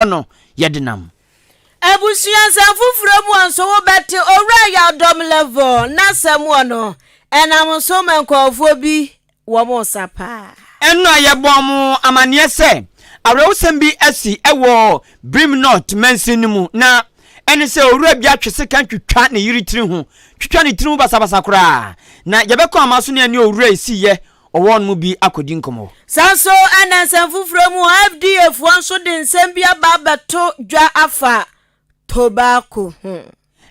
No yɛde nam. Abusua nsɛm foforɔ mu a nso wobɛte Owura Yawdɔm Level n'asɛm wɔ no, ɛnam nso ma nkurɔfoɔ bi wɔn sa paa. Ɛno a yɛbɔɔ mo amanneɛ sɛ awerɛhosɛm bi asi wɔ Birim North mansin no mu, na ɛne sɛ owura bi atwe sekan twitwa ne yere tiri ho, twitwa ne tiri ho basabasa koraa. Na yɛbɛkɔ ama so ne ɛne owura yi siiɛ ɔwɔ no mu bi akɔdi nkɔmmɔ. Saa nso na nsɛm foforɔ mu, FDA foɔ nso de nsɛm bi aba abɛto dwa afa tobacco ho.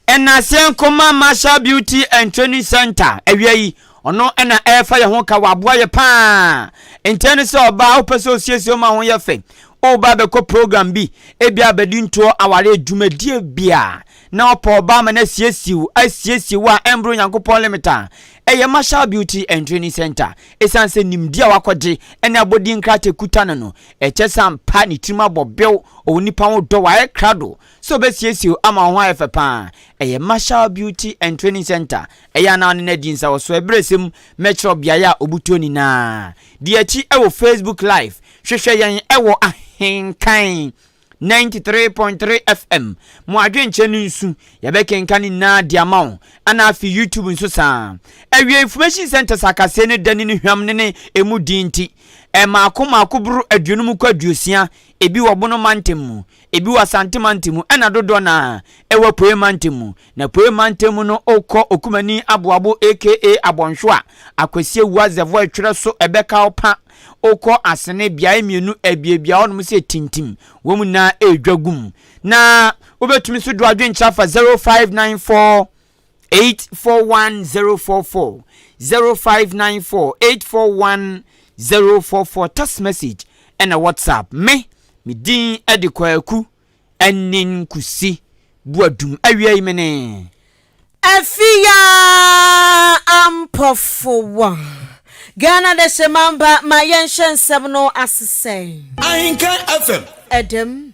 Ɛnaaseɛ Nkrumah Marshall Beauty and Training Centre awia yi, ɔno na ɛrefa yɛn ho ka, waboa yɛ paa. Nti ɛne sɛ ɔbaa wopɛ sɛ osiesie wo ma ho yɛ fɛ, woba abɛkɔ program bi, ebi abɛdi ntoɔ, awareɛ, dwumadie bi a, na ɔpɛ ɔbaa ma no asiesie wo, asiesie wo a ɛmboro Nyankopɔn limit a, ɛyɛ Marshall Beauty and Training Centre. Esiane sɛ nimdeɛ a wakɔgye ne abɔdin nkrataa kuta no no, ɛkyerɛ sɛ ampa ne tirim abɔ bew, ɔwɔ nnipa ho dɔ, wayɛ krado sɛ obesiesie wo ama wo ho ayɛ fɛ paa. Ɛyɛ Marshall Beauty and Training Centre. Ɛyɛ a na wo ne no adi nsawɔsoɔ ɛberɛ sɛ mu mɛkyerɛ wo beaeɛ a obutuo nyinaa. Di akyi wɔ Facebook Live. Hwehwɛ yɛn wɔ Ahenkan 93.3 FM. Mo adwenkyerɛ no nsu, yɛbɛkenka ne nyinaa de ama wo. Ɛna afei YouTube nso saa. Awie Information Centres akaseɛ no dani ne hwam ne ne emu din nti, mmaako mmaako boro 50 kɔ 60, ebi wɔ Bono mantam mu, ebi wɔ Asante mantam mu, ɛna dodoɔ no ara ɛwɔ Apueɛ mantam mu. Na Apueɛ mantam mu no wokɔ Okumani Aboabo aka Abɔnhwo a, Akwasi Awuah Zɛvoɛ twerɛ so ɛbɛka wo pa. Wokɔ Asene beaeɛ mmienu abiabia hɔnom sɛ tintim, wɔn nyinaa ɛredwa gum. Na wobɛtumi nso de w'adwenkyerɛ afa 0594 841 044, 0594 841 044, text message ɛna WhatsApp. Me, me din de Kwaku Anin Kusi Boadum. Awia yi me ne. Afia Ampofo. Ghana de hyemamba ma yɛnhyɛ nsɛm no ase sɛn. Ahenkan FM. Ɛdɛm.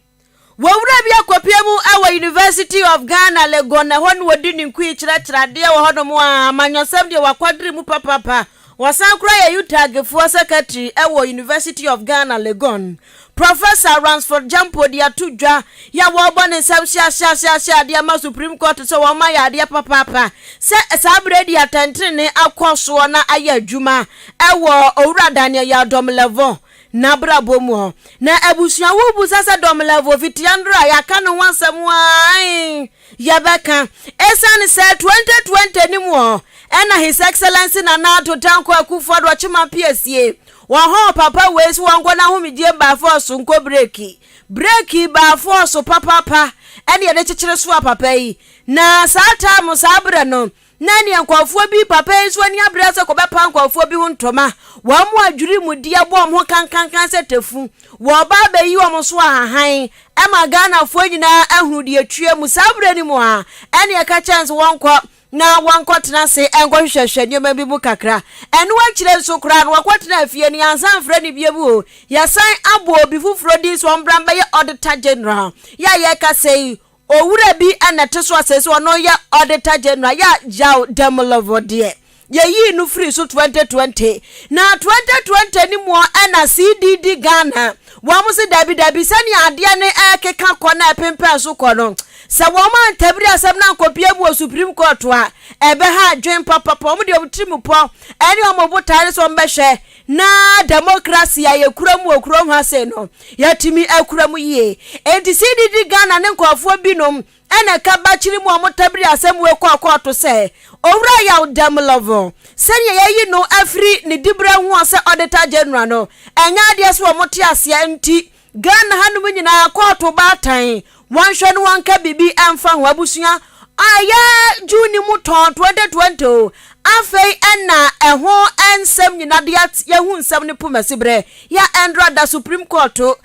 Wɔwura bi akɔpie mu wɔ University of Ghana, Legon, na ɛhɔ no wɔdi ne nkui kyerɛkyerɛ adeɛ wɔ hɔnom a amanyɔsɛm deɛ wakwadere mu papapa. Wɔsan koraa yɛ UTAGfoɔ secretary wɔ University of Ghana, Legon. Professor Ransford Gyampo de ato dwa yɛ a wɔrebɔ ne nsam hyeahyeahyeahyɛ adeɛ ama Supreme Court sɛ wɔn ayɛ adeɛ papaapa sɛ saa berɛ yi deɛ atɛntenenee akɔ soɔ na ayɛ adwuma wɔ Owura Daniel Yaw Domelevo n'abrabɔ mu hɔ. Na abusua wobisa sɛ Domelevo fitiandoro a yɛaka ne ho asɛm ae yɛbɛka. Esiane sɛ 2020 no mu hɔ ɛna His Excellency Nana Addo Dankwa Akufo-Addo Ɔkyema Piesie wɔhɔɔ papa wei so wɔnkɔ n'ahomegyeɛ baafɔɔso nkɔ breki. Breki baafɔɔso papaapa ɛne yɛde kyekyere soa papa yi. Na saa time saa berɛ no na ɛneɛ nkurɔfoɔ bi papa yi nso ani abere sɛ kɔbɛpa nkurɔfoɔ bi ho ntoma. Wɔn mu adwiri mu deɛ bɔ wɔn ho kankankan sɛ tafu. Wɔba abɛyi wɔn so ahahan ɛma Ghanafoɔ nyinaa ahunu deɛ ɛtwa mu. Saa berɛ no mu a ɛne ɛka kyɛn sɛ wɔnkɔ na wɔnkɔtena ase nkɔhwehwɛhwɛ nneɛma bi mu kakra. Ɛno akyire nso koraa no, wɔkɔtenaa fie no, yɛansan amfrɛ no bio o. Yɛsan abɔ obi foforɔ din sɛ ɔmmra mmɛyɛ Auditor General. Yɛ a yɛrekasa yi, owura bi na ɛte so a seesei ɔno yɛ Auditor General, yɛ a Yaw Demulovo deɛ, yɛyii no firii so 2020. Na 2020 no mu na CDD Ghana, wɔn se dabi dabi, sɛnea adeɛ no ɛrekeka kɔ na ɛpempɛn so kɔ no, sɛ wɔn antabiri asɛm no ankɔpie mu wɔ Supreme Court a, ɛbɛha adwen papapa. Wɔn deɛ wɔn tirim pɔ ɛne wɔn botae ne sɛ wɔn bɛhwɛ na democracy a yɛkura mu wɔ kurom ha sei no, yɛatumi akura mu yie. Enti CDD Ghana ne nkurɔfoɔ binom Ɛna ɛka bakyere mu a wɔtabiri asɛm wei kɔɔ kɔɔto sɛ, Owura Yaw Demlovo, sɛdeɛ yɛayi no afiri ne diberɛ ho sɛ Auditor General no, ɛnyɛ adeɛ sɛ wɔte aseɛ nti Ghana hanom nyinaa kɔɔto baatan wɔnhwɛ no wɔnka biribi mfa ho. Abusua, ɛyɛ June mu tɔn 2020 o, afei ɛna ɛho nsɛm nyina de yɛhu nsɛm no pomasiberɛ yɛ ɛndra da Supreme Court de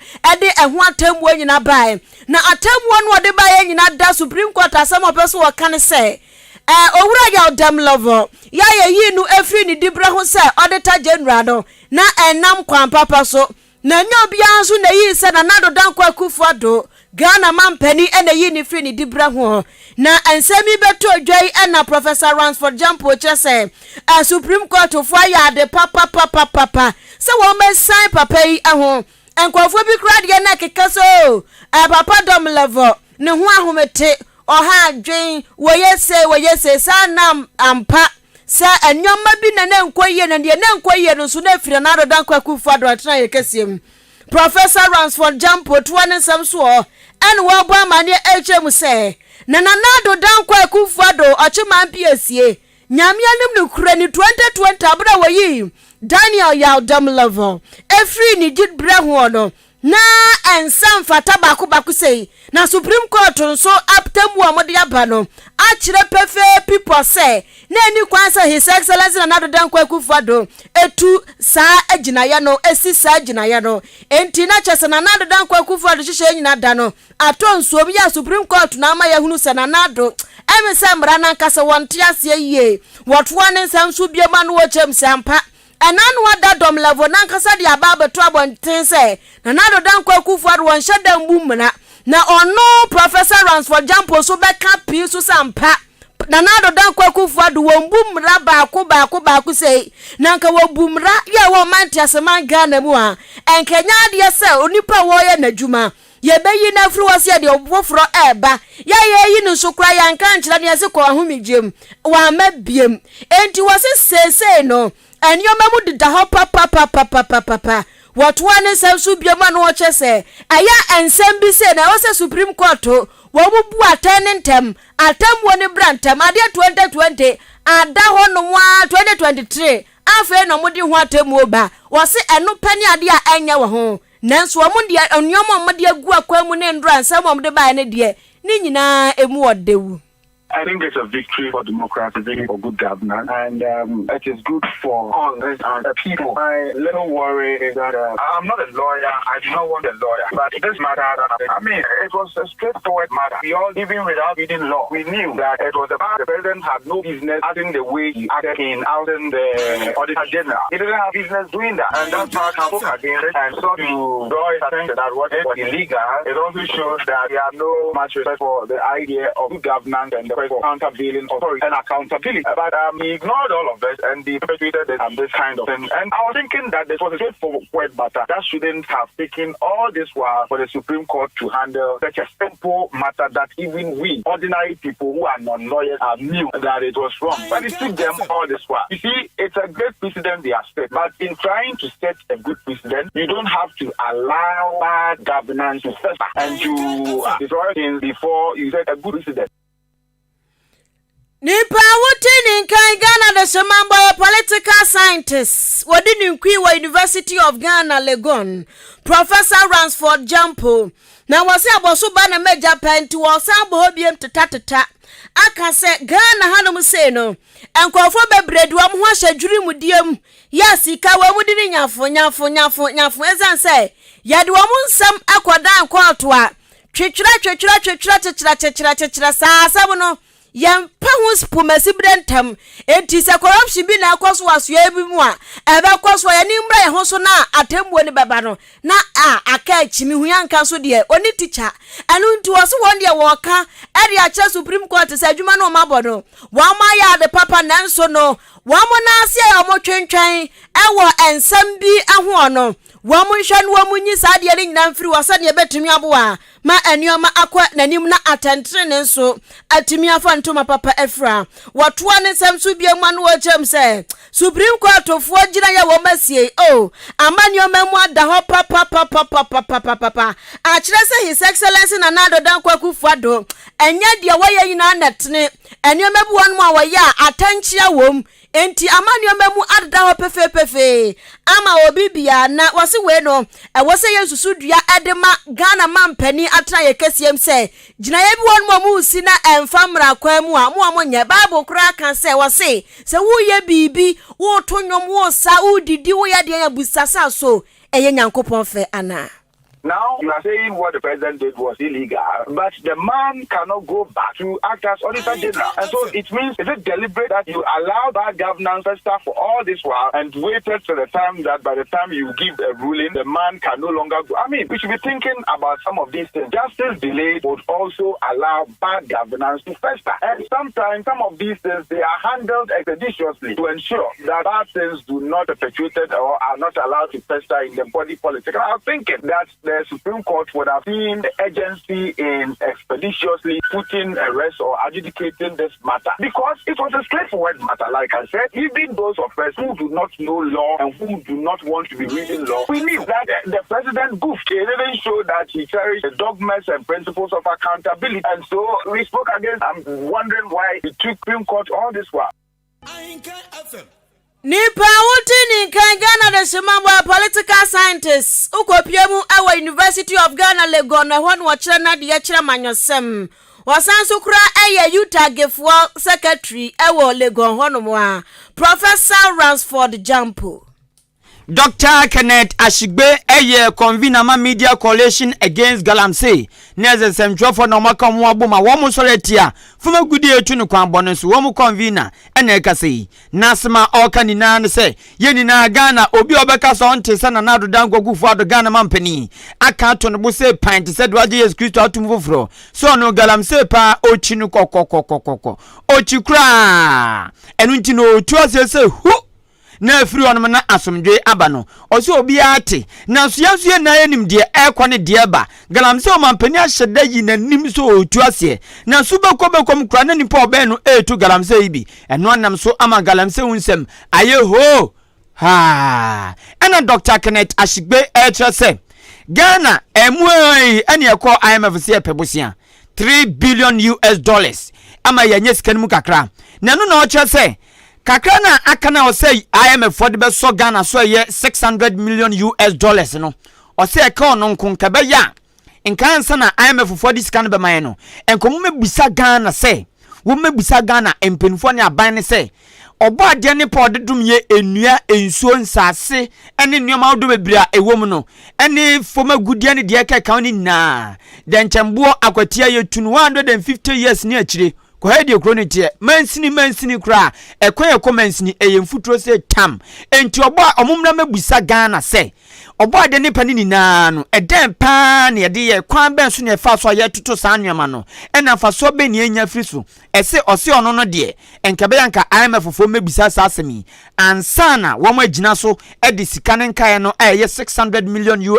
ɛho atemmuo nyina bae. Na atemmuo no ɔde baeɛ nyina da Supreme Court asɛm a ɔpɛ so ɔka ne sɛ, eh, Owura Yaw Dɛmlɔvɔ, yɛ a yɛyii no firii ne diberɛ ho sɛ Auditor General no, na ɛnnam kwan papa so. Na ɛnyɛ obiara nso na ɛyii sɛ Nana Addo Dankwa Akufo Addo, Ghana mampanin na ɛyii no firii ne diberɛ ho. Na nsɛm yi bɛtɔɔ dwa yi na Professor Ransford Gyampo kyerɛ sɛ, eh, Supreme Court foɔ ayɛ ade papapapapa sɛ wɔbɛsan papa yi ho. Nkurɔfoɔ bi koraa deɛ na ɛkeka sɛ oo, ɛɛ Papa Domelevo ne ho ahomete, ɔha adwen, wɔyɛ sei, wɔyɛ sei. Saa na ampa sɛ nneɛma bi na na ɛnkɔ yie, na deɛ na ɛnkɔ yie no nso na ɛfiri Nana Addo Dankwa Akufo-Addo atenaeɛ kɛseɛ mu. Professor Ransford Gyampo toa ne nsɛm soɔ ɛna wɔrebɔ amaneɛ ɛrekyerɛ mu sɛ, na Nana Addo Dankwa Akufo-Addo ɔkyeman piesie, Nyame anim nokorɛ ni, 2020 aberɛ a wɔyii Daniel Yaw Domelevo firii ne diberɛ hoɔ no, na ɛnsa mfata baako baako sei, na Supreme Court nso atemmuo a wɔde aba no akyerɛ pefee pipɔ sɛ na ɛnni kwan sɛ His Excellency Nana Addo Dankwa Akufo-Addo tu saa gyinaeɛ no, si saa gyinaeɛ no. Enti na kyerɛ sɛ Nana Addo Dankwa Akufo-Addo nhyehyɛeɛ nyina da no atɔ nsuom yɛ a Supreme Court no ama yɛahunu sɛ Nana Addo ɛme sɛ mmara no ankasa wɔnte aseɛ yie. Wɔtoa ne nsɛm so bio ma no wɔkyerɛ mu sɛ ampa ɛna ano ada dɔm level no ankasa de aba abɛto abɔnten sɛ Nana Addo Dankwa Akufo-Addo wɔnhyɛ da mmu mmara na ɔno Professor Ransford Gyampo nso bɛka pii so sɛ ampa Nana Addo Dankwa Akufo-Addo wɔmbu mmara baako baako baako sei na nka wɔbu mmara yɛ wɔ ɔman nteaseman Ghana mu a ɛnka ɛnyɛ adeɛ sɛ onipa a wɔreyɛ n'adwuma Yɛbɛyi no afiri hɔ sɛ yɛde ɔfoforɔ reba. Yɛ a yɛreyi no nso koraa, yɛanka ankyerɛ no, yɛse kɔ ahomegyeɛ mu. Wamma biom. Enti wɔse seesei no, nneɛma mu deda hɔ papapapapapapa. Wɔtoa ne nsɛm so biom a na wɔkyerɛ sɛ, ɛyɛ a nsɛm bi sei na ɛwɔ sɛ Supreme Court wɔn bu atɛn no ntɛm, atemmuo no bra ntɛm. Adeɛ 2020 ada hɔ nom ara, 2023 afei na wɔde ho atemmuo ba. Wɔse ɛno pɛ ne adeɛ a ɛnyɛ wɔ ho. Nanso wɔn deɛ, nneɛma a wɔde agu akwan mu ne nnora nsɛm a wɔde baeɛ no deɛ, ne nyinaa emu ɔdɛ wu. I think it's a victory for democracy, victory for good governance, and um, it is good for us as a people. My little worry is that uh, I'm not a lawyer. I do not want a lawyer. But this matter, I mean, it was a straightforward matter. We all, even without reading law, we knew that it was about the president had no business acting the way he acted in outing the auditor general. He didn't have business doing that. And that's how spoke against it and sought to draw his attention that what was illegal. It also shows that he had no much respect for the idea of good governance and the for countervailing authority and accountability. But um, he ignored all of this and he perpetuated this, um, this kind of thing. And I was thinking that this was a straightforward matter that shouldn't have taken all this while for the Supreme Court to handle such a simple matter that even we, ordinary people who are non lawyers, knew that it was wrong. But it took them all this while. You see, it's a great precedent they have set. But in trying to set a good precedent, you don't have to allow bad governance to fester and to destroy things before you set a good precedent. Nipa a wote ne nkan Ghana dehyemambɔ yɛ political scientist wɔde ne nkui wɔ University of Ghana Legon Professor Ransford Gyampo na wɔse abɔso ba na magya pɛ nti wɔsan bɔ hɔ biem tetateta aka sɛ Ghana hanom sei no nkurɔfoɔ bebree de wɔn ho ahyɛ dwirimudie mu yɛ sika wɔn de ne nyafo nyafo nyafo nyafo ɛsiane sɛ yɛde wɔn nsɛm akɔdan kɔɔto a twetwerɛ twetwerɛ twetwerɛ kyekyerɛ kyekyerɛ kyekyerɛ saa asɛm no yɛmpɛ ho pomasi berɛ ntɛm enti sɛ corruption bi na ɛkɔ so wɔ asoɛ bi mu a ɛbɛkɔ so a yɛne mmra yɛn ho so na atemmuo no bɛba no na a aka akyi mehu yanka so deɛ ɔne tikya ɛno nti wɔ so wɔn deɛ wɔɔka ɛde akyerɛ Supreme Court sɛ adwuma no ɔmabɔ no wɔn ayɛ ade papa nanso no wɔn nan ase a wɔn twentwɛn ɛwɔ nsɛm bi ho no wɔn nhwɛ no wɔn nyi saa adeɛ no nyinaa mfiri hɔ sɛdeɛ ɛbɛtumi aboa ma nneɛma akɔ n'anim na atɛntene nso atumi afa ntoma papa afira. Wɔtoa ne nsɛm so bio ma no wɔkyerɛ mu sɛ Supreme Court foɔ gyina yɛ wɔn asie o ama nneɛma mu ada hɔ papapapapapapapa akyerɛ sɛ His Excellency Nana Addo Dankwa Akufo-Addo ɛnyɛ deɛ wɔyɛ nyinaa na ɛtene. Nneɛma bi wɔn mu a wɔyɛ a atɛnkyea wɔm Enti ama nneɛma mu adeda hɔ pefeepefee ama obi biara na wɔse wei no ɛwɔ sɛ yɛ nsusudua de ma Ghana mampanin atenaeɛ kɛseɛ mu sɛ gyinaeɛ bi wɔ nom a wɔresi na ɛmfa mmara kwan mu a mo a monyɛ. Bible koraa ka sɛ wɔse sɛ woreyɛ biribi, woreto nnwom, woresa, woredidi, woyɛ deɛn a bisa sɛ so ɛyɛ Nyankopɔn fɛ anaa? Now you are saying what the president did was illegal, but the man cannot go back to act as auditor general. And so it means, is it deliberate that you allow bad governance stuff for all this while and waited to the time that by the time you give a ruling, the man can no longer go? I mean, we should be thinking about some of these things. Justice delayed would also allow bad governance to fester. And sometimes some of these things, they are handled expeditiously to ensure that bad things do not perpetuated or are not allowed to fester in the body politic. And I was thinking that the Supreme Court would have seen the urgency in expeditiously putting arrest or adjudicating this matter because it was a straightforward matter. Like I said, even those of us who do not know law and who do not want to be reading law, we knew that the president goofed. He didn't show that he cherished the dogmas and principles of accountability. And so we spoke against. I'm wondering why it took Supreme Court all this while. Nipa a wote ne nkan Ghana de hyemabɔ a political scientist wokɔpie mu wɔ University of Ghana Legon ɛhɔ na wɔkyerɛ n'adeɛ kyerɛ manyɔsɛm. Wɔsan so kora ɛyɛ UTAGfoɔ secretary ɛwɔ Legon hɔnom a Professor Ransford Gyampo. Dr. Kenneth Ashigbe ɛyɛ convener ma Media Coalition Against Galamsey ne ɛsɛ nsɛmtwerɛfoɔ na wɔn aka wɔn abom a wɔn sɔrɔ atia fam agudie etu no kwan bɔ no nso wɔn convener ɛna ɛkasa yi. N'asɛm a ɔreka nyinaa ne sɛ yɛn nyinaa Ghana obi a ɔbɛka sɛ ɔnte sɛ Nana Addo Dankwa Akufo-Addo Ghana ma mpanin aka ato ne bo sɛ pan te sɛ de wagye Yesu Kristo atum foforɔ sɛ ɔno galamsey paa ɔkyi no kɔkɔkɔkɔkɔ ɔkyi koraa ɛno nti na ɔtu aseɛ sɛ hu na afiri hɔnom na asomdwe aba no ɔsɛ obiara te nanso yɛn nso yɛn nan anim deɛ ɛrekɔ ne deɛ ba galamsey ɔmampanin ahyɛ da yi n'anim sɛ ɔretu aseɛ nanso bɛkɔ bɛkɔ mu kura na nipa ɔbɛn no ɛretu galamsey yi bi ɛno anam so ama galamsey ho nsɛm ayɛ hoo haa ɛna Dr Kenneth Ashigbe ɛrekyerɛ sɛ Ghana ɛmu yi ɛne ɛkɔ IMF sɛ yɛpɛ bosea US$3 billion ama yɛnyɛ sika no mu kakra na ɛno na ɔkyerɛ sɛ kakra na aka na ɔsɛ IMF fɔ de bɛsɔ Ghana so ɛyɛ US$600 million no ɔsɛ ɛka ɔno nko nka bɛyɛ a nka ansa na IMF fɔ de sika no bɛma yɛn no nkɔmɔ mɛbusa Ghana sɛ wɔn mɛbusa Ghana mpanimfoɔ ne aban ne sɛ ɔbɔ adeɛ ne pa ɔde dum yɛ nnua nsuo nsaase ne nneɛma ahodoɔ bebree a ɛwɔ mu no ne fam agudeɛ ne deɛ ɛkeka ho ne nyinaa dɛnkyɛnboɔ akwatia yɛtu no 150 years ne akyire kɔhɛ deɛ kuro no teɛ mansini mansini koraa ɛkwan ɛkɔ mansini ɛyɛ mfuturo sɛ tam enti ɔbɔ a ɔmo mmra mɛbusa Ghana sɛ ɔbɔ adeɛ nipa ne nyinaa no ɛdɛn paa na yɛde yɛ kwan bɛn so na yɛfa so a yɛtoto saa nneɛma no ɛna mfasoɔ bɛn na yɛnya firi so ɛsɛ ɔse ɔno no deɛ nka bɛyɛ nka IMF foɔ mɛbisa saa asɛm yi ansa na wɔn agyina so ɛde sika ne nkaeɛ no a ɛyɛ US$600 million no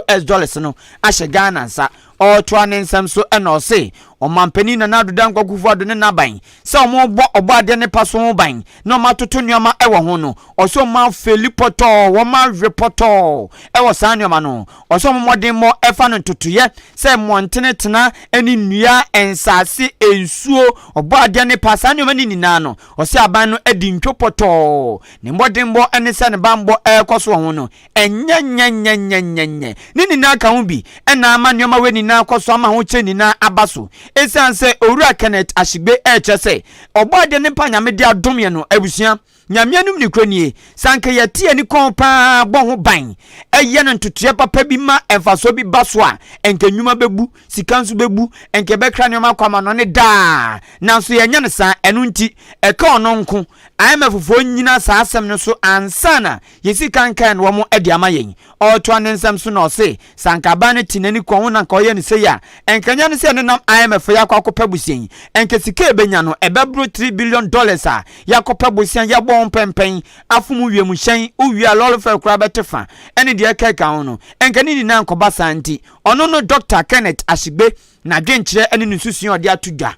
ahyɛ Ghana nsa. Ɔretoa ne nsɛm so ɛna ɔse ɔmampanin Nana Addo Dankwa Akufo-Addo ne n'aban sɛ ɔmo bɔ ɔbɔ adeɛ ne pa so ho ban na ɔmo atoto nneɛma ɛwɔ ho no ɔsɛ ɔmo afeli pɔtɔɔ wɔn awe pɔtɔɔ ɛwɔ saa nneɛma no ɔsɛ ɔmo mmɔden mmɔ ɛfa no ntotoyɛ sɛ mmɔntene tena ɛne nnua nsaase nsuo ɔbɔ adeɛ ne pa saa nneɛma no nyinaa no ɔsɛ aban no adi ntwo pɔtɔɔ ne mmɔdenbɔ ɛne sɛ ne bambɔ ɛrekɔ so wɔ ho no ɛnyɛ nyɛnyɛnyɛnyɛnyɛ ne nyinaa ka ho bi ɛna ama nneɛma wei nyinaa kɔ so ama ahokyɛ nyinaa aba so ɛsiane sɛ owura Kenneth Ahyegbe ɛrekyerɛ sɛ ɔbɔ adeɛ ne mpa Nyame de adom yɛ no abusua Nyame anim ne kuro nie sanka yɛte ani kɔn paa bɔ ho ban ɛyɛ no ntotoeɛ papa bi ma mfasoɔ bi ba so a ɛnka nnwuma bɛbu sika nso bɛbu ɛnka ɛbɛkra nneɛma akɔ ama no ne daa nanso yɛnyɛ no saa ɛno nti ɛka ɔno nko IMF foɔ nyina saa asɛm no so ansa na yɛsi kankan no wɔn de ama yɛn. Ɔretoa ne nsɛm so na ɔse sankaban no te n'ani kɔn ho na nka ɔyɛ no sɛ yi a ɛnkanya no sɛ ɛnenam IMF yɛ akɔ akɔpɛ bosia yi ɛnka sika ebenya no ɛbɛboro $3 billion a yɛakɔpɛ bosia yɛbɔ ho pɛmpɛn afom wiemhyɛn wowie a lɔre fɛ koraa bɛte fa ɛne deɛ ɛkɛka ho no ɛnka ne nyinaa nkɔba saa nti ɔno no Dr Kenneth Ahyegbe n'adwenkyerɛ ne ne nsusua ɔde ato dwa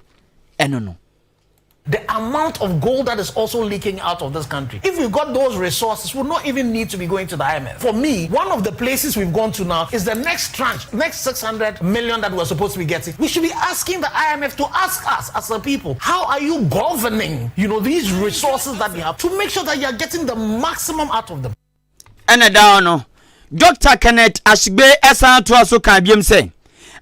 ɛno no. The amount of gold that is also leaking out of this country. If we got those resources, we'll not even need to be going to the IMF. For me, one of the places we've gone to now is the next tranche, next 600 million that we're supposed to be getting. We should be asking the IMF to ask us as a people, how are you governing these resources that you have to make sure that you're getting the maximum out of them? Ɛna da no Dr Kenneth Ahyegbe ɛsan toa so kan biom sɛ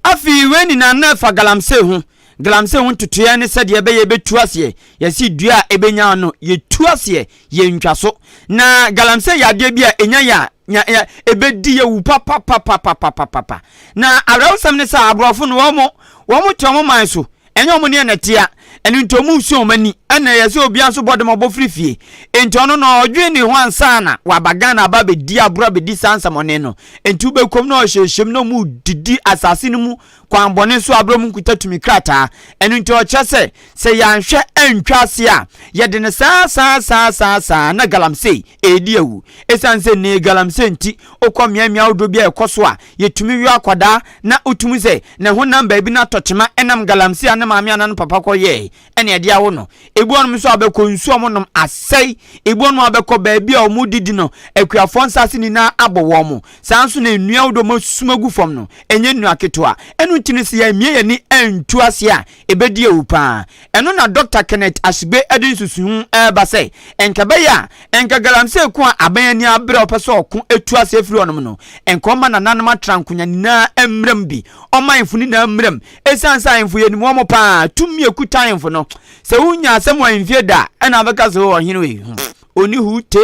afei wei nyinaa na ɛfa galamsey ho galamsey ho ntotoeɛ ne sɛdeɛ ɛbɛyɛ ɛbɛtu aseɛ yɛsi dua a ɛbɛnya no yɛtu aseɛ yɛntwa so na galamsey yɛ adeɛ bi a ɛnya yɛ a Nya nya ɛbɛdi awu papapapapapapa. Na awerɛhosɛm ne sɛ aborɔfo no wɔn wɔn te wɔn man so, ɛnyɛ wɔn ne ɛna tia. Ɛno nti wɔn nsu wɔn ani. Ɛna ɛyɛ sɛ obiara nso bɔ dɛm ɔbɔ firi fie. Enti ɔno no ɔdwen ne ho ansa na waba Ghana aba abɛdi aborɔ abɛdi saa nsɛmɔne no. Enti wobɛkɔm na ɔhyɛhyɛm na wɔn didi asase no mu kwan bɔne so aberɛ wɔn nkuta tumi krataa. Ɛno nti ɔkyerɛ sɛ sɛ yɛanhwɛ antwa ase a yɛde no saa saa saa saa saa na galamsey ɛredi awu. Esiane sɛ nnɛyi galamsey nti, wokɔ mmeammea ahodoɔ bi a ɛkɔ so a, yɛtumi we akwadaa na wotumi sɛ ne honam baabi no atɔ kyema ɛnam galamsey a ne maame anaa ne papa kɔyɛe ɛna ɛde awo no. Ebi wɔnom nso a bɛkɔ nsuo a wɔnom asɛe. Ebi wɔnom a bɛkɔ baabi a wɔdidi no, akuafoɔ nsaase nyinaa abɔ wɔn. Saa nso na nnua ahodoɔ a wɔasum agu fam no, ɛnyɛ nnua ketewa. Ɛno nti no, sɛ yɛammia yɛn ani antu aseɛ a, ɛbɛdi awu paa. Ɛno na Dɔkta Kenneth Ashigbe de nsusuiho reba sɛ, Ɛnka ɛbɛyɛ a, ɛnka galamsey ko a aban ani abere a ɔpɛ sɛ ɔko tu ase afiri hɔnom no, ɛnka ɔmma nananom atrankonnwa nyinaa mmra mu bi, ɔmma ahemfo no nyinaa mmra mu. Esiane sɛ ahemfo yɛnim wɔn paa, tumi a ɛkuta ahemfo no, sɛ wonya asɛm wɔ ahemfie da a, ɛna wobɛka sɛ, oh, ɔhene wei, hmm, ɔni hu te.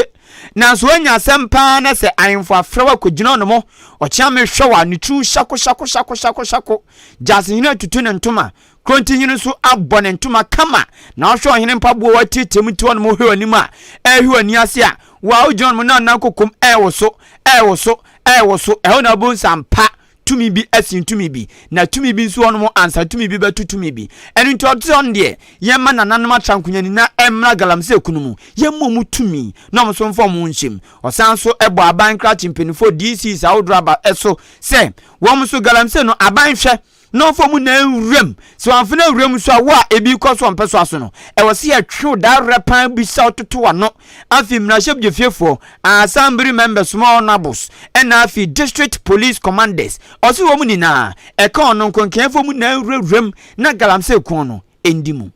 Nanso woanya asɛm paa na sɛ ahemfo afrɛ wo akɔgyina hɔnom, ɔkyea mehwɛ wo a, ne tiri hyako hyako hyako hyako hyako. Gyasehene atutu ne ntoma, Krontihene nso abɔ ne ntoma kama, na ɔhwɛ ɔhene mpaboa a watiatia mu te hɔnom hwɛ w'anim a, ɛrehwɛ w'ani ase a, wo a wogyina hɔnom na ɔnan kokom ɛrewoso, ɛrewoso, ɛrewoso, ɛhɔ na wobɛhu sɛ ampa tumi bi asin tumi bi, na tumi bi nso hɔnom ansa tumi bi bɛto tumi bi. Ɛno nti ɔte hɔ no deɛ, yɛmma nananom atrankonya nyinaa mmra galamsey ko no mu, yɛmma wɔn tumi na wɔn nso mfa wɔn ho nhyɛ mu. Ɔsan nso bɔ aban krakye mpanimfoɔ DCs ahodoɔ aba so sɛ wɔn nso galamsey no aban hwɛ na ɔmfa mu na nwuram. Sɛ wamfa no awuram nso a, wo a ebi rekɔ so wɔ mpɛsoa so no, ɛwɔ sɛ yɛtwe wo daa werɛ paa bisa wo toto w'ano. Afei mmarahyɛbdwafiefoɔ, Assembly members, small honourables, ɛna afei district police commanders, ɔse wɔn nyinaa, ɛka ɔno nko, nkaeɛfoɔ mu na nwurawuram na galamsey ko no ndi mu.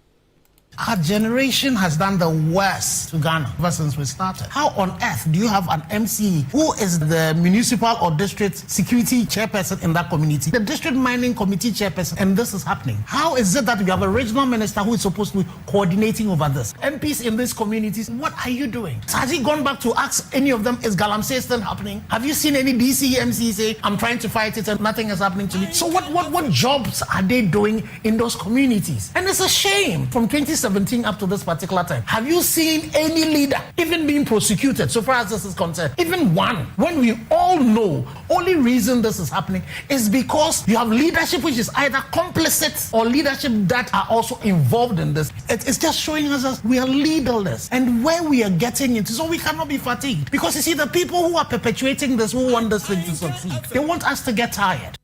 Our generation has done the worst to Ghana ever since we started. How on earth do you have an MCE who is the municipal or district security chairperson in that community, the district mining committee chairperson, and this is happening? How is it that you have a regional minister who is supposed to be coordinating over this? MPs in these communities, what are you doing? Has he gone back to ask any of them, is Galamsey still happening? Have you seen any DC MC say, I'm trying to fight it and nothing is happening to me? So what, what, what jobs are they doing in those communities? And it's a shame from 2017 up to this particular time. Have you seen any leader even being prosecuted so far as this is concerned? Even one. When we all know, only reason this is happening is because you have leadership which is either complicit or leadership that are also involved in this. It, it's just showing us that we are leaderless and where we are getting into. So we cannot be fatigued. Because you see, the people who are perpetuating this, who want this thing to succeed, they want us to get tired.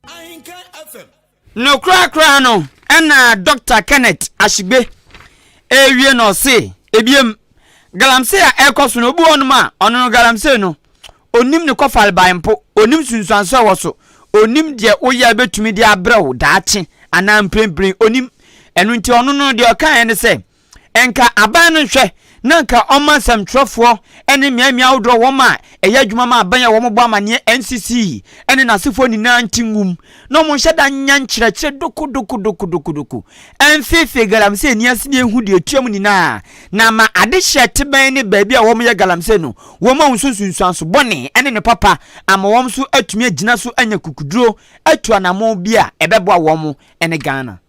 No korakora no ɛna Dr. Kenneth Ashigbe ɛrewie na ɔse ebiem galamsey a ɛrekɔ so no obi wɔ nom a ɔno no galamsey no onim ne kɔfalbae mpo onim sunsuanso ɛwɔ so onim deɛ woyɛ a bɛtumi de abrɛ wo daakye anaa mprempren onim ɛno nti ɔno no deɛ ɔkaeɛ ne sɛ Nka aban no nhwɛ na nka ɔmma nsɛmtwerɛfoɔ ne mmeammea ahodoɔ wɔn a ɛyɛ adwuma ma aban a wɔbɔ amaneɛ NCC ne n'asefoɔ nyinaa nte ngum na wɔn nhyɛ da nya nkyerɛkyerɛ dokodokodokodokodoko mfeefee galamsey ni ase ne ehu deɛ etua mu nyinaa na ama adehyeɛ tebɛn ne baabi a wɔyɛ galamsey no wɔn ahu so nsunsuanso bɔne ne ne papa ama wɔn nso atumi agyina so anya kukuduro atu anammɔn bi a ɛbɛboa wɔn ne Ghana.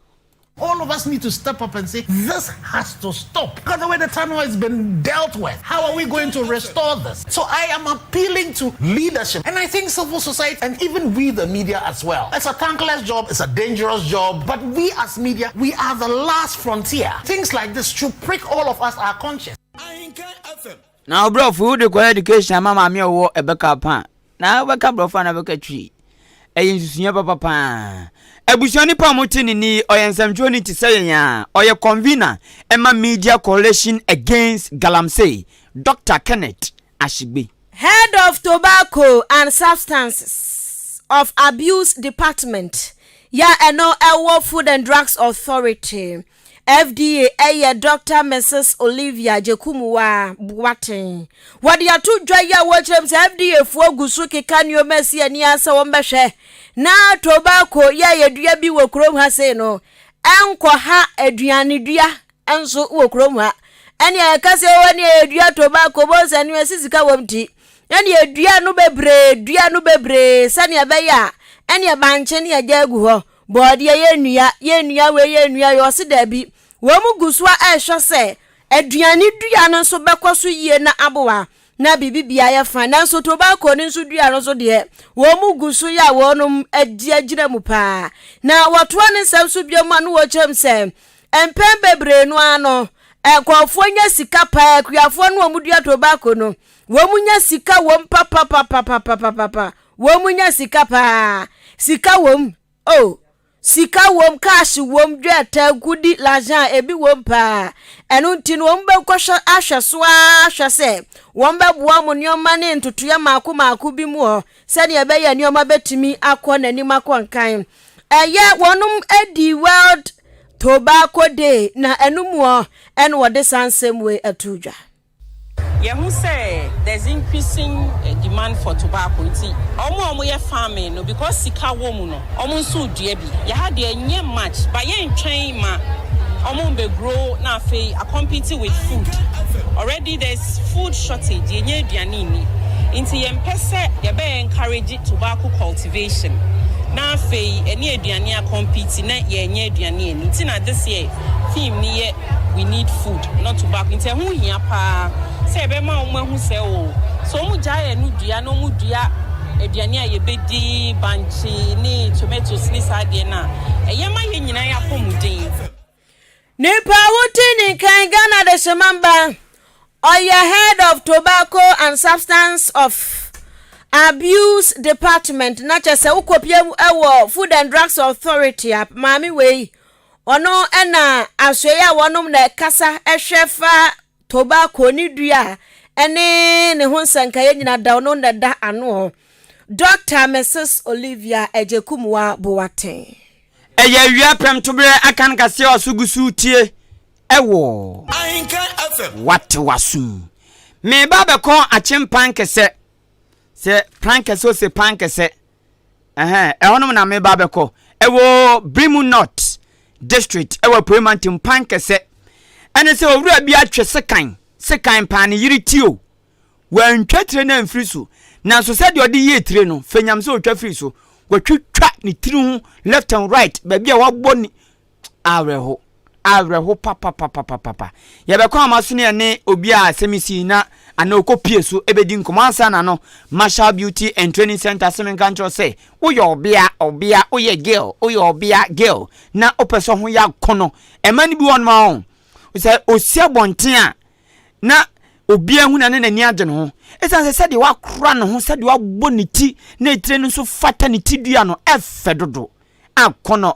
All of us need to step up and say, this has to stop. Because the way the tunnel has been dealt with, how are we going to restore this? So I am appealing to leadership, and I think civil society, and even we, the media as well. It's a thankless job, it's a dangerous job, but we as media, we are the last frontier. Things like this should prick all of us our conscience. Na ɔbrɔfo wode kɔ education ama maame a ɔwɔ ɛbɛka pa Na wobɛka borɔfo anaa wobɛka twi? Ɛyɛ nsusuiɛ papa paa. Abusua nipa a wɔte ne nne yi, ɔyɛ nsɛmtwerɛni te sɛ yɛn a, ɔyɛ convener ɛma Media Coalition Against Galamsey, Dr. Kenneth Ashigbe. Head of Tobacco and Substances of Abuse Department yɛ a ɛno ɛwɔ Food and Drugs Authority, FDA yɛ Dɔkta Mrs. Olivia Gyekumuwa Boateng. Wɔde ato dwa yi a wɔkyerɛ mu sɛ FDA foɔ gu so keka nneɛma si ani ara sɛ wɔbɛhwɛ na tobacco yɛ a yɛdua bi wɔ kurom ha sei no ɛnkɔha aduane dua nso wɔ kurom ha. Ɛnea yɛka sɛ ɛwɔ nea yɛdua tobacco bɔ nsɛ nea ɛsi sika wɔm ti. Ɛnneɛ dua no bebree, dua no bebree sɛdeɛ ɛbɛyɛ a ɛnneɛ bankye ne agya agu hɔ, bɔɔdeɛ yɛnnua, yɛnnua wei, yɛnnua wei. Ɔse daabi, wɔn gu so a ɛrehwɛ sɛ aduane dua no nso bɛkɔ so yie na aboa na biribi biara yɛ fine. Nanso tobacco no nso dua no nso deɛ, wɔn gu so yɛ a wɔnom adi agyina mu paa. Na wɔtoa ne nsɛm so bio mu a na wɔkyerɛ mu sɛ mpɛn bebree no ara no, nkurɔfoɔ nya sika paa, akuafoɔ no a wɔdua tobacco no, Wɔn nya sika wom papapapapapapa wɔn nya sika paa sika wom oh sika wom cash wom dwɛtɛ gudi lajan ebi wom paa ɛno nti no wɔn bɛkɔhwɛ ahwɛ so ara ahwɛ sɛ wɔn bɛboa wɔn nneɛma ne ntotoeɛ mako mako bi mu hɔ sɛdeɛ ɛbɛyɛ nneɛma bɛtumi akɔ n'anim akɔ nkan ɛyɛ wɔnom adi world tobacco day na ɛno mu hɔ ɛna wɔde saa nsɛm wei ato dwa. Yɛhu sɛ there's increasing demand for tobacco nti wɔn a wɔyɛ farming no because sika wɔ mu no wɔn nso redua bi. Yɛ ha deɛ ɛnyɛ much but yɛntwɛn ma wɔn mbɛ grow na afei a compete with food. Already there's food shortage, yɛnnya aduane nni nti yɛmpɛ sɛ yɛbɛ encourage tobacco cultivation na afei ɛne aduane a compete na yɛannya aduane anni nti na this year theme no yɛ We need food not tobacco nti ɛho hia paa sɛ yɛbɛma wɔn ahu sɛ o sɛ wɔn gyae ɛno dua na wɔn dua aduane a yɛbɛdi bankye ne tomatoes ne saa adeɛ no a ɛyɛ ma yɛn nyinaa yɛn apɔmuden. Nipa a wote ne nkan Ghana Dehyemamba, ɔyɛ Head of Tobacco and Substance of Abuse Department na kyɛ sɛ wokɔpie wɔ Food and Drugs Authority a maame wei Ɔno na asoɛe a wɔnom na ɛkasa hwɛ fa tobacco ne dua ne ne ho nsɛnkaeɛ nyina da ɔno na ɛda ano. Dɔkta Mrs. Olivia Agyekumwa Boateng. Ɛyɛ awia prɛmtoberɛ aka no kaseɛ a ɔso gu so retie ɛwɔ Wate W'asom. Mereba abɛkɔ Akyem Pankɛsɛ, sɛ Prankɛsɛ ose Pankɛsɛ. Ɛhɛn, ɛhɔnom na mereba abɛkɔ. Ɛwɔ Birim North District, ɛwɔ Apuei Mantam, Pankɛsɛ. Ɛne sɛ owura bi atwe sekan, sekan paa ne yere ti o. Wantwa tire no amfiri so. Nanso sɛdeɛ ɔde yɛɛ tire no, fanyam sɛ ɔtwa firi so. Watwitwa ne tiri ho left and right, baabi a wabɔ ne Awerɛho. Awerɛho papapapapapa. Yɛbɛkɔ ama so ne yɛne obi a asɛm yi sii na anaa ɔkɔpie so bɛdi nkɔmmɔ ansa na no Marshall Beauty and Training Center se menka nkyerɛ wo sɛ woyɛ ɔbea, ɔbea, woyɛ girl, woyɛ ɔbea, girl, na wopɛ sɛ ho yɛ akɔnɔ. Ɛma no bi wɔ nom a sɛ ɔsi abɔnten a na obiara hu na ne n'ani agye ne ho. Ɛsiane sɛ sɛdeɛ wakora ne ho, sɛdeɛ wabɔ ne ti na etire no nso fata ne ti dua no, ɛfɛ dodo. Akɔnɔ.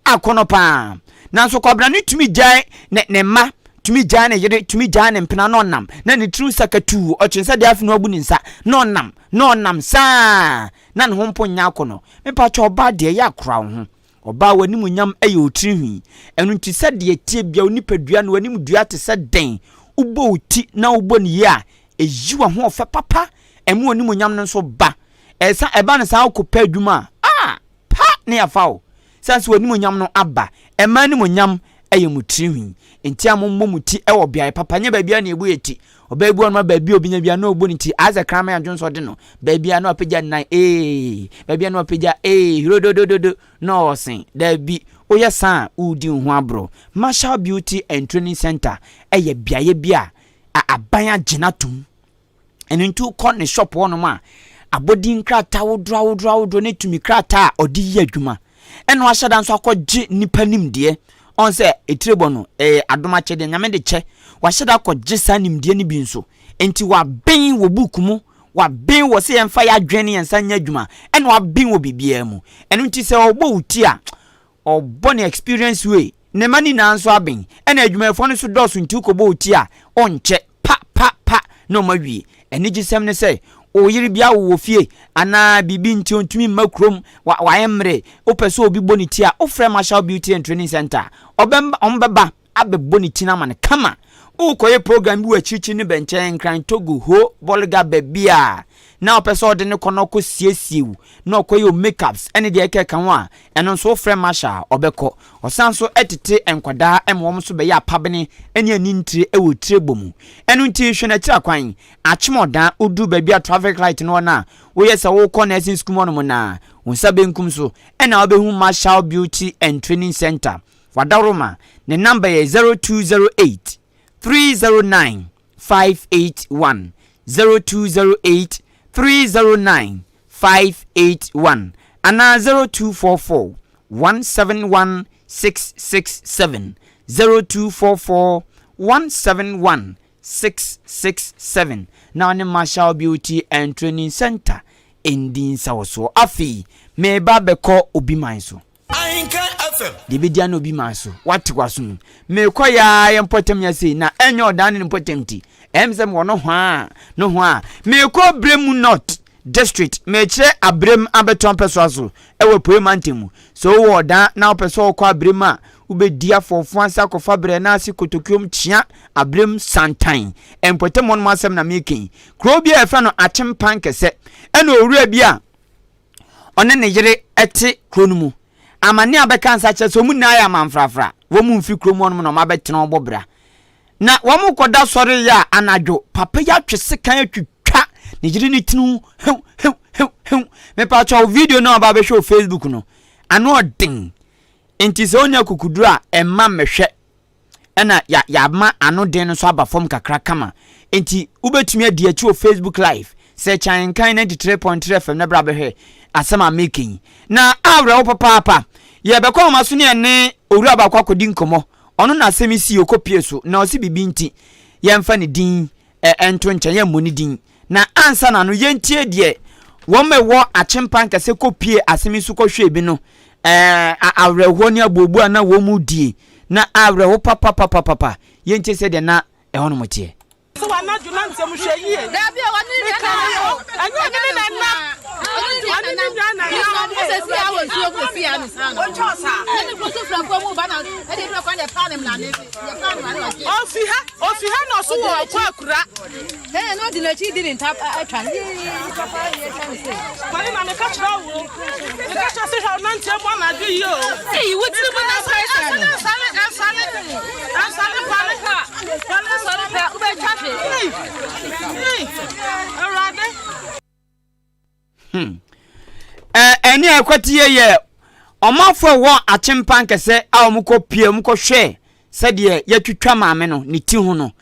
akɔnnɔ paa. Nanso Kwabena no tumi gyae ne ne mma, tumi gyae ne yere, tumi gyae ne mpena na ɔnam, na ne tiri nsa katuu, ɔkyen sɛ deɛ afe no abu ne nsa, na ɔnam, na ɔnam saa, na ne ho mpo nyɛ akɔnnɔ. Mepakyɛ ɔbaa deɛ ɛyɛ akora wo ho. Ɔbaa w'animuonyam yɛ wo tiri hwi. Ɛno nti sɛdeɛ ɛteɛ biara wo nipadua no w'anim dua te sɛ dɛn, wobɔ wo ti na wobɔ no yie a, ɛyi w'ahoɔfɛ papa, ɛma w'animuonyam no nso ba. Ɛsa ɛba no saa wokɔpɛ adwuma a, ah! Pa ne afa o, sane sɛ w'animuonyam no aba. Ɛma animuonyam yɛ mo tirinwi. Enti a mommɔ mo ti wɔ beaeɛ papa, nyɛ baabiara na yɛbu yɛ ti. Ɔbaa bi wɔ hɔnom a baabi a ɔbɛnya biara na ɔbɔ ne ti. Ayɛ sɛ kraman a dwonsɔ de no. Baabiara na wapagya ne nan ee, baabiara na wapagya ee, hirododododo na ɔresen. Daabi, woyɛ saa a, woredi wo ho aborɔ. Marshall Beauty and Training Centre yɛ beaeɛ bi a aban agye no atom. Ɛno nti wokɔ ne shop hɔnom a, abɔdin nkrataa ahodoɔ ahodoɔ ahodoɔ ne tumi krataa a ɔde yɛ adwuma. Ɛna wahyɛ da nso akɔgye nnipa nimdeɛ. Ɔn sɛ etire bɔ no, ɛyɛ adom akyɛdeɛ, Nyame de kyɛ. Wahyɛ da akɔgye saa nimdeɛ no bi nso. Nti waben wɔ book mu, waben wɔ sɛ yɛmfa yɛn adwene ne yɛn nsa nyɛ adwuma, ɛna waben wɔ biribiara mu. Ɛno nti sɛ ɔbɔ wo ti a, Ɔbɔ ne experience way. Ne mma nyinaa nso aben. Ɛna adwumayɛfoɔ no nso dɔɔso nti wokɔbɔ wo ti a, ɔnkyɛ. Pa pa pa na ɔma wie. Anigyesɛm ne sɛ, wo yere bi awo wɔ fie anaa biribi nti ɔntumi mma kurom, wa wayɛ mmere, wopɛ sɛ obi bɔ ne ti a, wofrɛ Marshall Beauty and Training Centre a, ɔbɛmba wɔbɛba abɛbɔ ne ti no ama no kama. Worekɔyɛ program bi wɔ akyirikyiri ne bɛnkyɛn, Nkran, Togo, Ho, Bolga, baabi a, na wopɛ sɛ ɔde no kɔ na ɔkɔ siesie wo na ɔkɔ yɛ wo makeups ɛne deɛ ɛkeka ho a, ɛno nso wofrɛ Marshall a ɔbɛkɔ. Ɔsan nso tete nkwadaa ma wɔn nso bɛyɛ apabene ne anintire wɔ tire bɔ mu. Ɛno nti hwɛ n'akyiri akwan, Akyemɔdan, woduru baabi a traffic light no wɔ no a, woyɛ sɛ worekɔ nursing school mu hɔnom no a, wo nsa benkum so na wobɛhu Marshall Beauty and Training Centre. Wadaworoma, ne number yɛ 0208 309 581, 0208 309 581 anaa 0244 171 667, 0244 171 667 na ɔne Marshall Beauty and Training Center ndi nsawɔsoɔ. Afei mereba abɛkɔ obi man so. Ahenkan FM. Deɛ ɛbɛdi ano obi man so. Woate w'aso mu. Merekɔ yi ara yɛ mpɔtam yi ase na ɛnyɛ ɔdan ne ne mpɔtam nti. Ɛyɛ me sɛ mewɔ nohoa nohoa. Merekɔ Bremu North District. Merekyerɛ Abrem abɛtɔ mpɛsoa so wɔ Apuei Mantam mu. Sɛ wowɔ ɔdan na wopɛ sɛ wokɔ Abrem a, wobɛdi afɔɔfo ase akɔfa berɛ na ase kotokuom kyea Abrem Santan. Mpɔtam hɔnom asɛm na mereka yi. Kuro bi a yɛfrɛ no Akyempan Kɛsɛ ɛna owura bi a ɔne ne yere te kuro no mu. Amanneɛ a bɛka nsa kyerɛ sɛ wɔn nyinaa yɛ amanfrafra. Wɔn mfiri kurom hɔnom na wɔabɛtena wɔbɔ bra. Na wɔrekɔda sɔre yɛ a anadwo, papa yi atwe sekan atwitwa ne yere ne tiri ho hew hew hew hew. Mepakyɛw video no a ɔba abɛhwɛ wɔ Facebook no, ano ɔden. Nti sɛ wonya kukuduro a, ɛmma mmɛhwɛ. Ɛna ya yɛama ano den no nso aba fam kakra kama. Nti wobɛtumi adi akyi wɔ Facebook live sɛ Kyankan 93.3 FM na bra bɛhwɛ asɛm a meka yi. Na awerɛho papaapa. Yɛbɛkɔ ahoma so ne ɛne owura baako akɔdi nkɔmmɔ. Ɔno na asɛm yi sii ɔkɔpie so na ɔse biribi nti yɛmfa ne din nto nkyɛn, yɛmmɔ ne din. Na ansa na no yɛntie deɛ wɔn a ɛwɔ Akyempa nkɛse kɔpie asɛm yi so kɔhwɛɛ bi no awerɛhoɔ ne abooboo a na wɔn mu die na awerɛho papapapapa. Yɛntie sɛdeɛ na ɛhɔnom teɛ. Sɛ w'anadwo na ntɛm hwɛ yie. Dabi o, ɔne ne nua na ɛnam. Ɛnyɛ ɔne ne na ɛnam. Ɔne ne nua na ɛnam. Ɔsɛ si awɔ nsuo mu si ano saa no. Ɛne kuro so fura mu ba na ɛde duro kwan deɛ paa ne mla ne deɛ paa ne mla ne ɔgye. Ofi ha ofi ha na ɔso wɔ ɔkɔ akura. Ɛyɛ na ɔde n'akyi di ne nta atwa ne yii papa yɛ atwa ne se. Kwame na meka kyerɛ wo meka kyerɛ sɛ hwɛ ɔnanteɛ mu anadwo yi o. Eyi wo tiri mu na sáré sáré. Ɛnsane ɛnsane ɛnsane kwame. Kwame sɔre pɛ wobɛtwa hwe. Awurade. Hmm. Ɛne a ɛkɔteɛ yɛ ɔmanfoɔ a ɛwɔ Akyempa nkɛsɛ a wɔkɔ pie wɔkɔhwɛ sɛdeɛ yɛatwitwa maame no ne ti ho no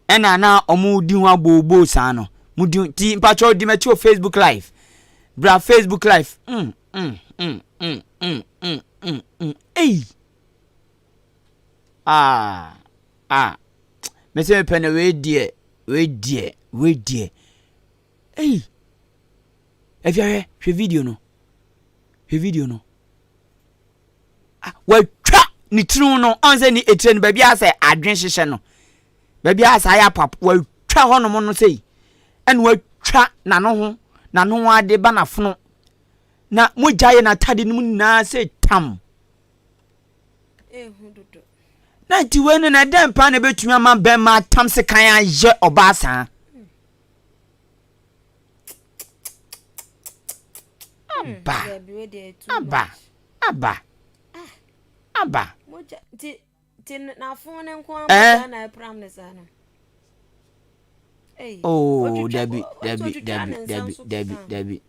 ɛna na wɔdi ho abooboo saa no mudi ti mpakyɛw di m'akyi wɔ Facebook live bra Facebook live mm mm mm mm mm mm mm mm ei ah ah mese mepɛ no wei deɛ wei deɛ wei deɛ Ei! Afia hwɛ, hwɛ video no. Hwɛ video no. Ah, watwa ne tiri ho no, ɔn sɛ ne etire no baabi a sɛ adwen hyehyɛ no. Baabi a sɛ ayɛ apap, watwa hɔnom no sei. Ɛna watwa n'ano ho, n'ano ho ade ba n'afono. Na mogya yɛ n'atade no mu nyinaa sɛ tam. Na nti wei no na ɛdɛn paa na ebetumi ama bɛrima atam sekan ayɛ ɔbaa saa? Aba, aba, aba, aba. Eh? Oh, dabi, dabi, dabi, dabi, dabi, dabi.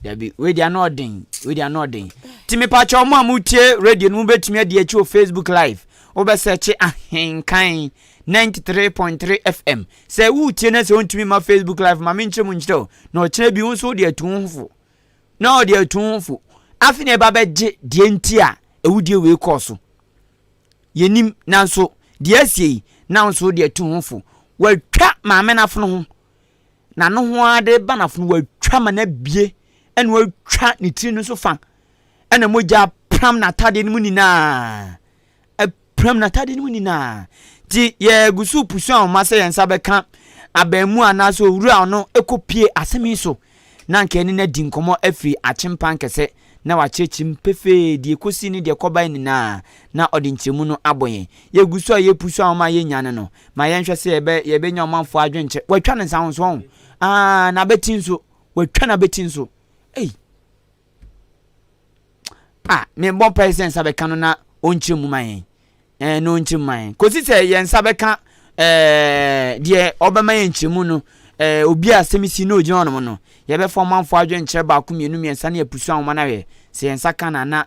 Dabi, wei deɛ ano ɔden, wei deɛ ano ɔden. Ti mepakyɛ ɔmo a motie radio no mobɛtumi adi akyi wɔ Facebook live. Wobɛsɛkye Ahenkan 93.3 FM. Sɛ woretie na sɛ wontumi mma Facebook live ma menkyerɛ mu nkyerɛ wo. Na ɔkyena bi wo nso wode atu wo ho fo. Na ɔde atu wo ho fo. Afei na ɛba bɛgye deɛ nti a awudie wei kɔɔ so. Yɛnim nanso deɛ asie yi na wo nso wode atu wo ho fo. Watwa maame no afono ho. N'ano ho ara de ba n'afono watwa ma no abie ɛna watwa ne tiri no nso fa ɛna mogya apram n'atadeɛ no mu nyinaa apram n'atadeɛ no mu nyinaa nti yɛgu so pusu ahoma sɛ yɛn nsa bɛka abɛn mu anaasɛ owura ɔno ɛkɔpie asɛm yi so na anka ɛne no adi nkɔmmɔ afiri akyempa nkɛsɛ na wakyerɛkyerɛ mu pefee deɛ ɛkɔsi ne deɛ ɛkɔbae nyinaa na ɔde nkyerɛmu no abɔ yɛn. Yɛgu so a yɛpusu ahoma a yɛnnya no no, ma yɛnhwɛ sɛ yɛbɛ, yɛbɛnya ɔmanfoɔ adwenkyerɛ. Watwa ne nsa ho nso, ɔho. Ah, n'abati nso. Watwa n'abati nso. Ei. Ah, mebɔ mpae sɛ nsa bɛka no na ɔnkyerɛ mu ma yɛn. Ɛɛ, na ɔnkyerɛ mu ma yɛn. Kɔsi sɛ yɛn nsa bɛka ɛɛ deɛ ɔbɛma yɛn nkyerɛmu no, ɛɛ obi a asɛm si na ɔgyina hɔnom no, yɛbɛfa ɔmanfoɔ adwenkyerɛ baako mmienu mmiɛnsa ne apusu ahoma no ahwɛ sɛ yɛn nsa ka no a na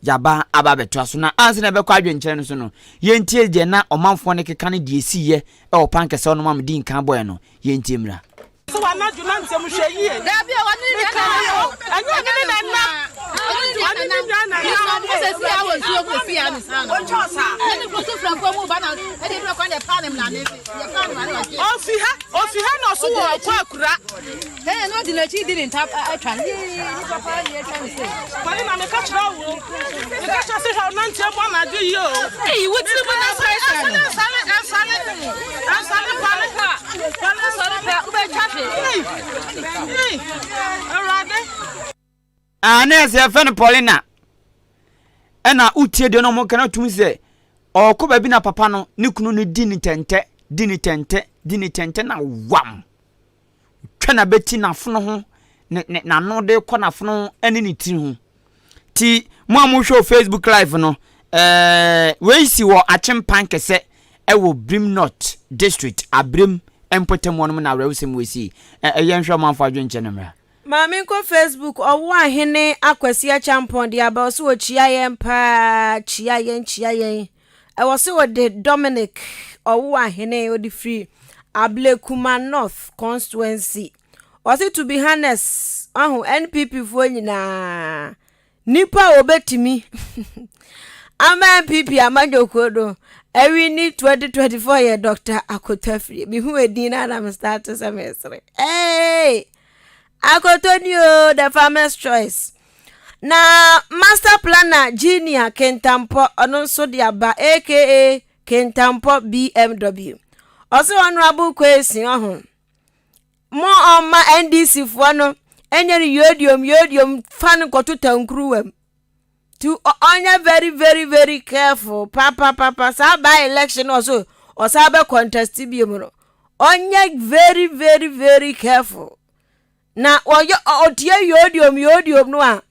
yɛaba aba abɛtoa so. Na ansa na yɛbɛkɔ adwenkyerɛ no so no, yɛntie deɛ na ɔmanfoɔ no keka ne deɛ ɛsiiɛ wɔ pankɛsɛ hɔnom a medii nkan bɔeɛ no. Yɛntie mmra. Sɛ w'anadwo na ntɛm hwɛ yie. Dabi o, ɔne ne nua na ɛnam. Ɛnyɛ ɔne ne na ɛnam. Ɔne ne nua na ɛnam. Ɔsɛ si awɔ nsuo mu si ano saa na. Ɔtwa ɔsa. Ɛne kuro so fura mu ba na ɛde duro kwan na ɛpa ne mlane yɛ pa ne mlane ɔgye. Ofi ha ofi ha na ɔso wɔ ɔkɔ akura. Ɛyɛ na ɔde n'akyi di ne nta atwa no. Yii ne papa yɛ atwa ne se. Kwale na meka kyerɛ wo. Meka kyerɛ sɛ hwɛ ɔnanteɛ mu anadwo yi o. Eyi wo tiri mu na sare sare. Ɛnsare ɛnsare ɛnsare kwale. Kwale sɔre pɛ wobɛtwa hwe. Ei Awurade. Ah, na ɛsɛ yɛfrɛ no Paulina. Ɛna wotie deɛ na ɔmo ka na tumi sɛ ɔkɔ baabi na papa no ne kunu no di ne tɛntɛ di ne tɛntɛ di ne tɛntɛ na wam. Twa n'abati n'afono ho ne ne n'ano de kɔ n'afono ho ne ne tiri ho. Ti mo a mohwɛ wɔ Facebook live no ɛɛ wei si wɔ Akyempan kɛsɛ ɛwɔ Birim North District Abirem mpɔtam hɔ nom na awerɛhosɛm wei si. Ɛyɛ nhwɛ ɔmanfo adwenkyɛ no mmra. Maame nkɔ Facebook ɔwo ahene Akwasi Acheampong de aba ɔse ɔkyia yɛn paa kyia yɛn kyia yɛn ɛwɔ se ɔde Dominic ɔwo ahene ɔde firi Ablekuma North constituency ɔse to be honest ɔho NPP foɔ nyinaa Nipa a obetumi ama NPP amanyɔkuo no awini 2024 yɛ Dr. Akoto Afriyie. Mehu edin no na me start sɛ mesere. Hey! Akoto ni o, the farmer's choice. Na master planner Junior Kentampɔ ɔno nso de aba aka Kentampɔ BMW. Ɔse Honorable Kwesi ɔho. Mo ɔmma NDC foɔ no ɛnyɛ no yodiom yodiom fa no nkɔto tankuruwa mu. Ti ɔnyɛ very very very careful papapapa saa by election no ɔso ɔsan bɛ contest bio mu no ɔnyɛ very very very careful na ɔyɛ ɔtie yodiom yodiom no a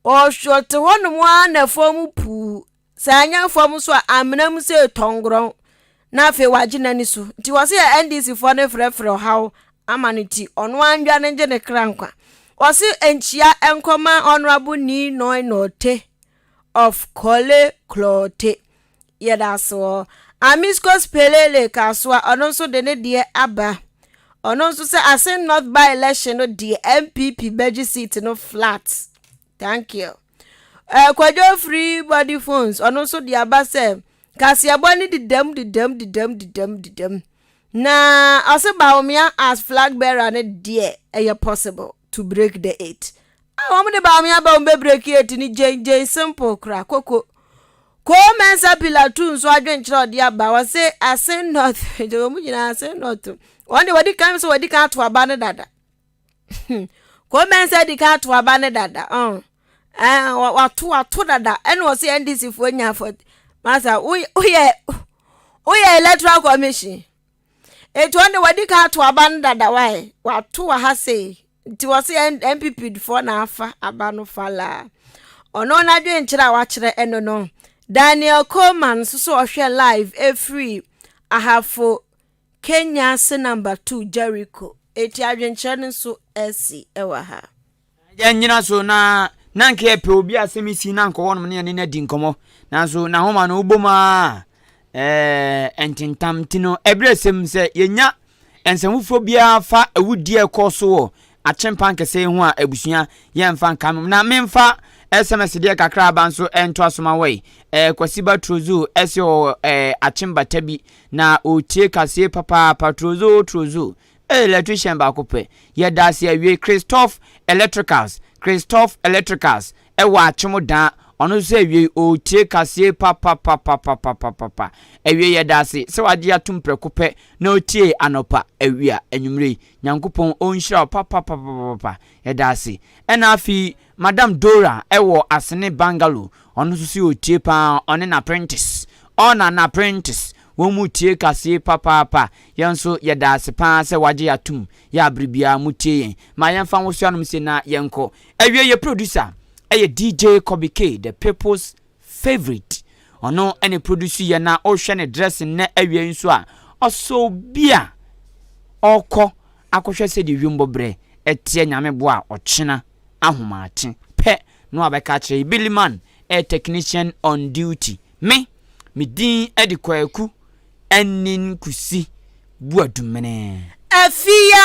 ɔhwɛ ɔte hɔ nom a na fam puu Sɛ anyɛ fam nso a, amena mu sɛ tɔngorɔn na afei wagye n'ani so. Nti wɔse yɛ NDC foɔ no frɛfrɛ ɔhaw ama no nti ɔno ara ndwane ngye ne kra nkwa. Wɔse nkyia nkɔma Honourable Nii Noi Norte of Korle Klottey. Yɛda ase wɔ. Amiscos Pelele Kasoa ɔno nso de ne deɛ aba. Ɔno nso sɛ Asin North by election no deɛ NPP bɛgye seat no flat. Thank you. Eh, Kwadwo free body phones ɔno nso de aba sɛ kaseɛbɔ ne dedam dedam dedam dedam dedam na ɔse Bawumia as flag bearer ne deɛ ɛyɛ possible to break the eight. Ah, wɔn de Bawumia ba wɔn bɛ break eight ne gyen gyen simple kora koko. Koo Mensa Pilatu nso adwenkyerɛ ɔde aba wɔse ase north wɔn nyinaa ase north wɔn de wɔde kan so wɔde kan ato aba ne dada. Kɔmɛnsa di kan ato aba ne dada ɔn ɛɛ wato wato dada ɛna ɔsi NDC foɔ nya fɔ masa woyɛ woyɛ electoral commission etu ɔno de wadi kan ato aba ne dada wae wato wɔ ha sei nti wɔsi NPP foɔ na afa aba no fa laa ɔno n'adwenkyerɛ a wakyerɛ ɛno no Daniel Coleman nso so ɔhwɛ live efiri Ahafo. Kenya ase number to Jericho. Eti adwenkyerɛ no nso asi wɔ ha. Yɛnnyina so na na anka yɛpɛ obi a asɛm si na anka ɔwɔ nom ne yɛne no adi nkɔmmɔ. Nanso n'ahoma no wobɔ mu ara ɛɛ ntentam nti no ɛberɛ sɛm sɛ yɛnya nsɛm foforɔ biara fa awudie a ɛkɔɔ so wɔ Akyempa nkɛsɛ yi ho a abusua yɛmfa nka mom na memfa SMS deɛ kakra aba nso ɛntoa so ma wɔi. Ɛɛ Kwasi ba Trozo ɛse ɔwɔ ɛɛ Akyembata bi na ɔretie kaseɛ papaapa Trozo Trozo ee electrician baako pɛ yɛda ase awie Christoph Electricals Christoph Electricals ɛwɔ Akyem daa ɔno nso awie ɔretie kaseɛ papapapapapapa awie yɛda ase sɛ wagye atom prɛko pɛ na ɔtie anɔpa awia anwummere yi Nyankopɔn ɔnhyira wo papapapapapa yɛda ase ɛna afei Madam Dora ɛwɔ Asene Bungalow ɔno nso so ɔtie paa ɔne n'apprentice ɔna n'apprentice. Wɔn mu tie kaseɛ papaapa. Yɛn nso yɛda ase paa sɛ wagye yɛn atom yɛ a bere biara mo tie yɛn. Ma yɛmfa nwoso anom se na yɛnkɔ. Awie yɛ producer ɛyɛ DJ Kobe K the people's favourite. Ɔno ɛna produce yɛ na wohwɛ ne dressing nnɛ awia yi nso a ɔsɔ obi a ɔkɔ akɔhwɛ sɛdeɛ wiem bɔberɛ ɛteɛ Nyame boa a ɔkyena ahomakye pɛ na wabɛka akyerɛ yi. Billy Man ɛyɛ technician on duty. Me, me din de Kwaku Anin Kusi Buadumene. Afia.